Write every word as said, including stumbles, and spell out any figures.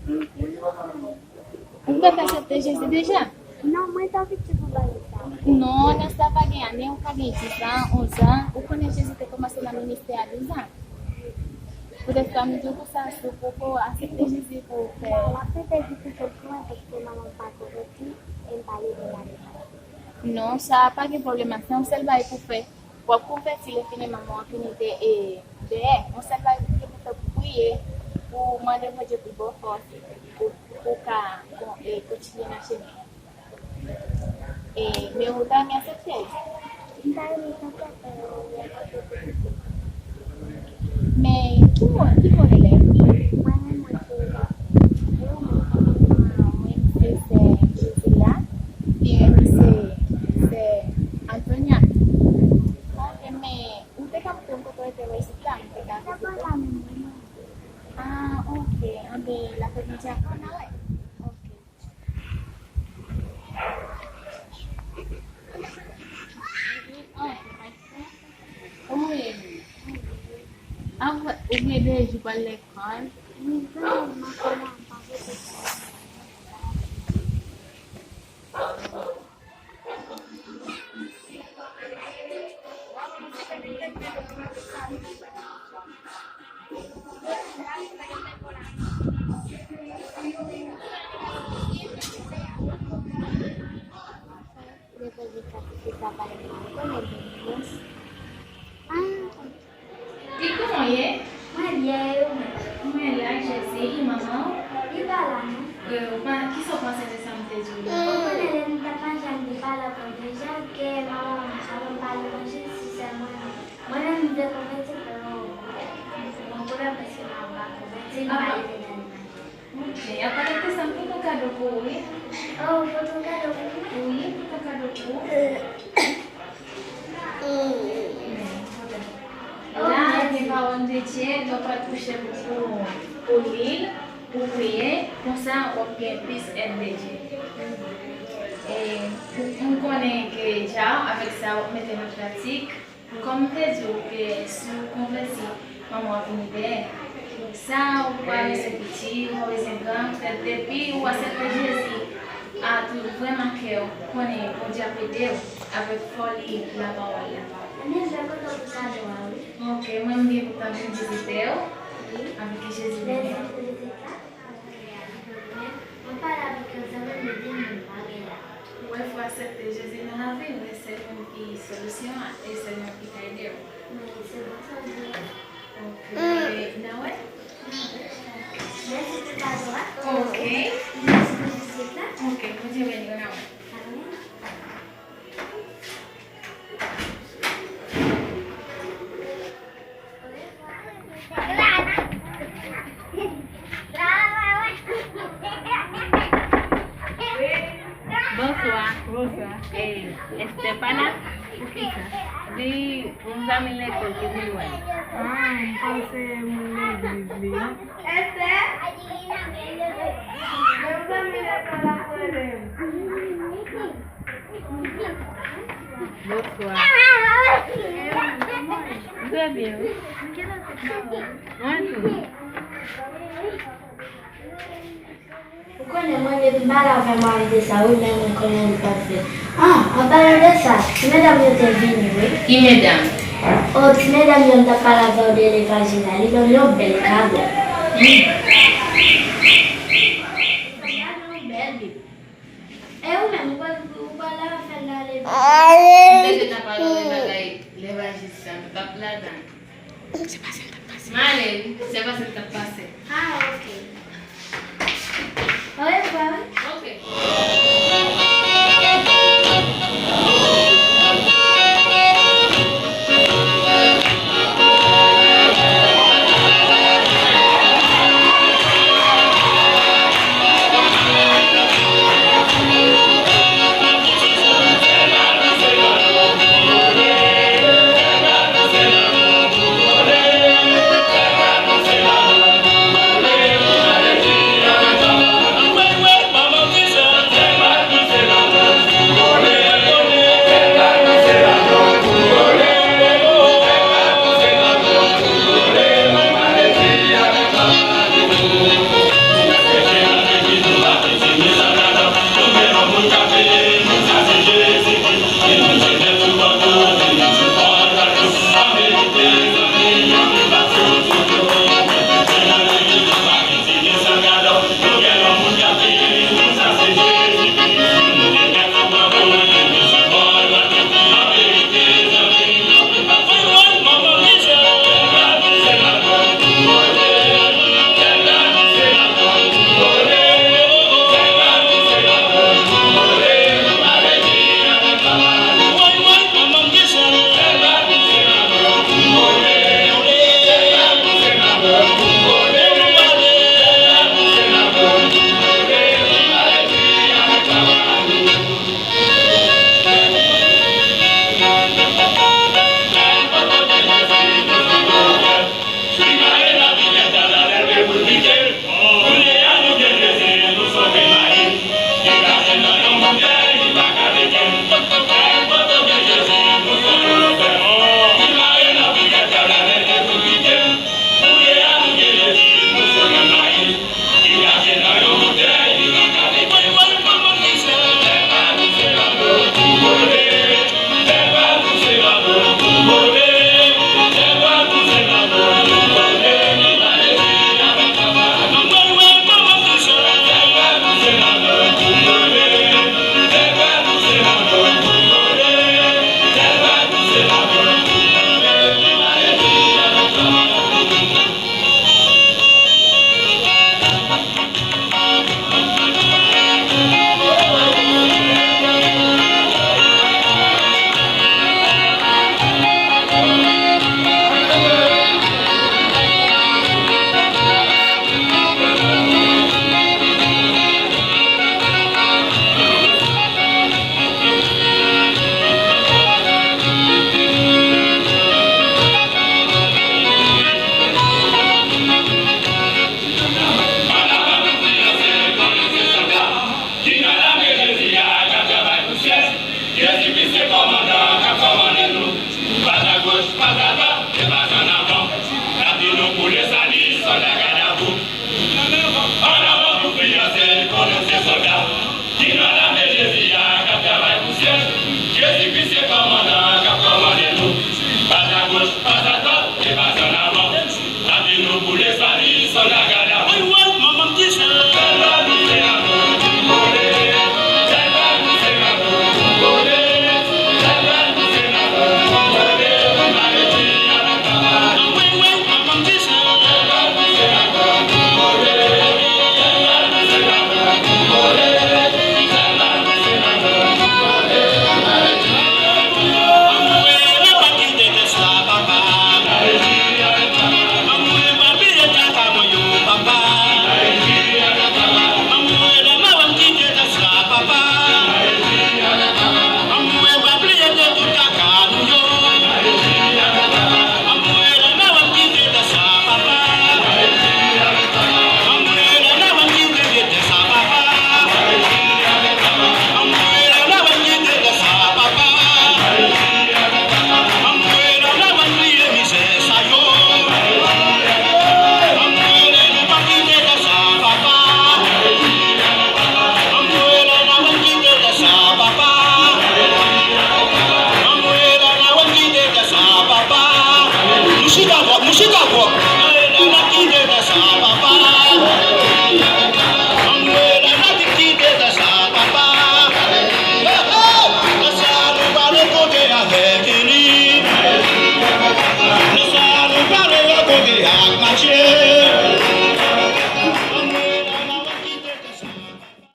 Ou fèk aksepte Jezi deja? Non, mwen twò piti pou bagay sa. Non, nan sa pa gen ane, ou ka gen dis an, onz an. Ou konnen Jezi te kòmanse nan ministè a douz an. Poutèt sa, m di w konsa, si w poko aksepte Jezi pou w fè. Bon, m ap tante di pou fè pwen, paske manman m pa konvèti, e m pa leve la. Non, sa pa gen pwoblèm ak sa, yon sèl bagay pou fè. W ap konvèti, lè fini manman w ap vini de, e, dèyè. Yon sèl bagay ki pou fè pou priye, pou mande Bondye pou l ba w fòs, pou, pou w ka kon-, e, kontinye nan chemen an. E, men ou ta renmen aksepte l? M ta renmen aksepte l, wi. Men, ki mo, ki mo rele? Mwen, mwen se, mwen se sè Jezila, e, mwen se sè Antonya. Ok, men, ou te ka montre m kote w rete isit la, m te ka vizite w. Ah, ok. Anben, lapremidi a, n a wè. Ok. Kòman w ye menm? Apre, ou gen de jou pa al lekòl? Di kòman w ye? Mwen byen, e ou menm? Mwen la, Jezi, e manman w? Li pa la, non. E, ou pa, kisa w panse de sa m te di w la? Ou konnen lè nou t ap manje a, m te pale avè w deja, ke manman m, avan m pa al manje, si sèlman mwen menm m te konvèti, oh, gon pwoblèm, paske manman m pa konvèti, m pa leve nan li manje. Ok, apa de sa, m pote yon kado pou ou, wi. Oh, ou pote yon kado pou mwen? Wi, m pote yon kado pou ou. La, gen pawòl de Dye, donk w pral kouche pou, pou, pou li l, pou priye, konsa w ap gen plis èd de Dye. E, m konnen ke dja, avèk sa, w ap mete nan pratik. Kòm m te di w ke si w konvèti, manman w ap vini dèyè. Sa ou pa bezwen piti, ou pa bezwen gran, poutèt depi ou aksepte Jezi a tout vrèman kè w, konnen Bondye ap ede w avèk fòs li lapawòl la. Ebyen, m fè kontan pou kado a, wi. Ok, mwen m gen kontan vin vizite w. Wi. Avèk Jezi beni w. Mèsi pou vizit la. Mwen pale avèk yon zanmi m, li di m pa gen la. Ou wè, fò w aksepte Jezi nan lavi w, e se li menm ki solisyon an, e se li menm ki ka ede w. Wi, se bon sa w di a. Ok, n a wè? Mèsi pou kado a. Ok. Mèsi pou vizit la. Ok, Bondye beni w, n a wè. Amèn. Bonswa. Bonswa. Ey, Estè pa la? Poukisa? Di yon zanmi lekòl ki vin wè l. Ah, m panse moun legliz li an. Estè? Yon zanmi lekòl ap rele m. Bonswa. Trè byen, wi. Mwen tou. Ou konnen mwen depi m pale avè mari de sa, wi, men mwen konnen li p ap fè. Ah, an palan de sa, ti medam yo te vini, wi. Ki medam? Oh, ti medam yo m t ap pale avè w de levanjil la, li ban m yon bèl kado. Hmm. Yon bèl Bib. E ou menm, ou pral, ou pral la fè l nan levanjil? M te gentan pale w de bagay levanjil sa, m p ap ladan. Se pase l t ap pase. M ale, wi, se pase l t ap pase. Ah, ok. Orevwa, wi.